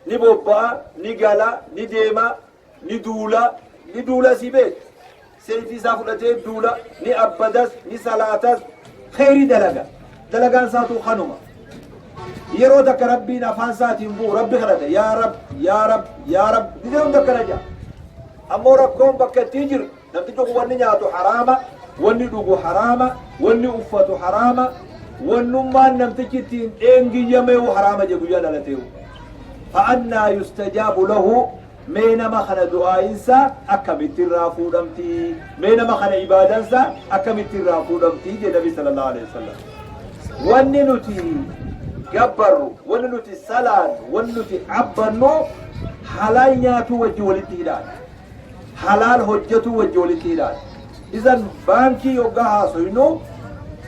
Ni bobba'a, ni gala, ni deema, ni duula, ni duula si beek. Seeyfii isaa fudhatee duula, ni abbadas, ni salaatas, kheyrii dalaga. Dalagaan isaatuu kanuma. Yeroo takka Rabbiin afaan isaatiin bu'u Rabbi kadhata. Yaa Rab, yaa Rab, yaa Rab. Gizee hunda akkana jedha. Ammoo rakkoon bakka ittiin jiru namtichi kun wanni nyaatu haraama, wanni dhugu haraama, wanni uffatu haraama, wannummaan namtichi ittiin dheengiyyameewu haraama jedhe guyyaa dhalateewu. Fa'annaa yustajaabu lahu. Mee nama kana du'aa'insaa akkamitti irraa fuudhamti? Mee nama kana ibaadansaa akkamitti irraa fuudhamti? Jedhe Nabi sallallahu alaihi wasallam. Wanni nuti gabbarru, wanni nuti salaannu, wanni nuti abbannu halaal nyaatuu wajji walitti hidhaadha. Halaal hojjetuu wajji walitti hidhaadha. Isan baankii yoggaa haasoynu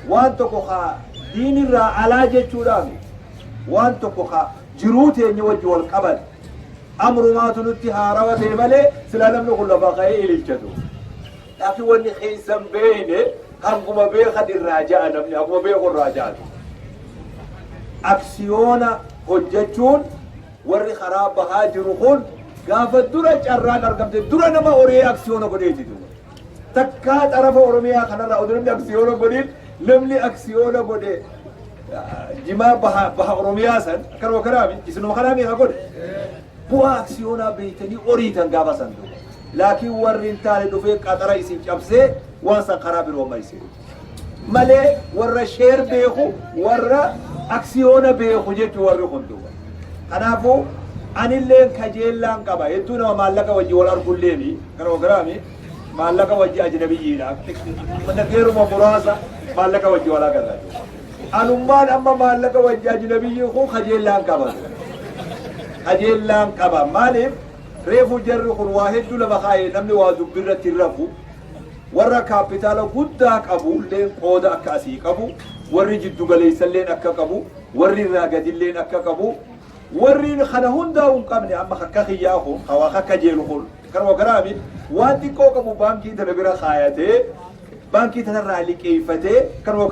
waan tokko ka diinirraa alaa jechuudhaami. Waan tokko ka jiruu teenya wajji wal qabate. Amrumaatu nutti haarawa ta'e malee silaa namni kun lafaa ka'ee ililchatu. Laakiin wanni keessa hin beekne hanguma beekan irraa ja'a namni hanguma beeku irraa ja'atu. Aksiyoona hojjechuun warri karaa bahaa jiru kun gaafa dura carraan argamte dura nama horee aksiyoona godheeti duuba. Takkaa xarafa Oromiyaa kanarraa oduu namni aksiyoona godhin namni aksiyoona godhe jimaa baha baha Oromiyaa san akkanuma kanaami isinuma kanaami haa godhe. Bu'aa aksiyoonaa beeytanii oriitan gaafa san duuba. Laakiin warri hin taane dhufee qaxara isin cabsee waan san karaa biroo mayse. Malee warra sheer beeku warra aksiyoona beeku jechuu warri kun duuba. Kanaafuu anilleen kajeellaan qaba. Hedduu nama maallaqa wajji wal argulleemi. Kanuma kanaami maallaqa wajji ajnabiyyiidha. Nageeruma muraasa maallaqa wajji wal agarra. Anummaan amma maallaqa wajji ajnabiyyii kun kajeellaan qaba. Kajeellaan qaba. Maaliif reefu jarri kun waa hedduu lafa kaa'ee namni waa dubbirratti hin rafu. Warra kaapitaala guddaa qabu illeen qooda akka asii qabu, warri jiddu galeessalleen akka qabu, warri irraa gadilleen akka qabu, warri kana hundaa hin qabne amma akka kiyyaa kun hawaa akka jeelu kun kanuma kanaami waan xiqqoo qabu baankii tana bira kaayatee baankii tanarraa liqeeffatee kanuma.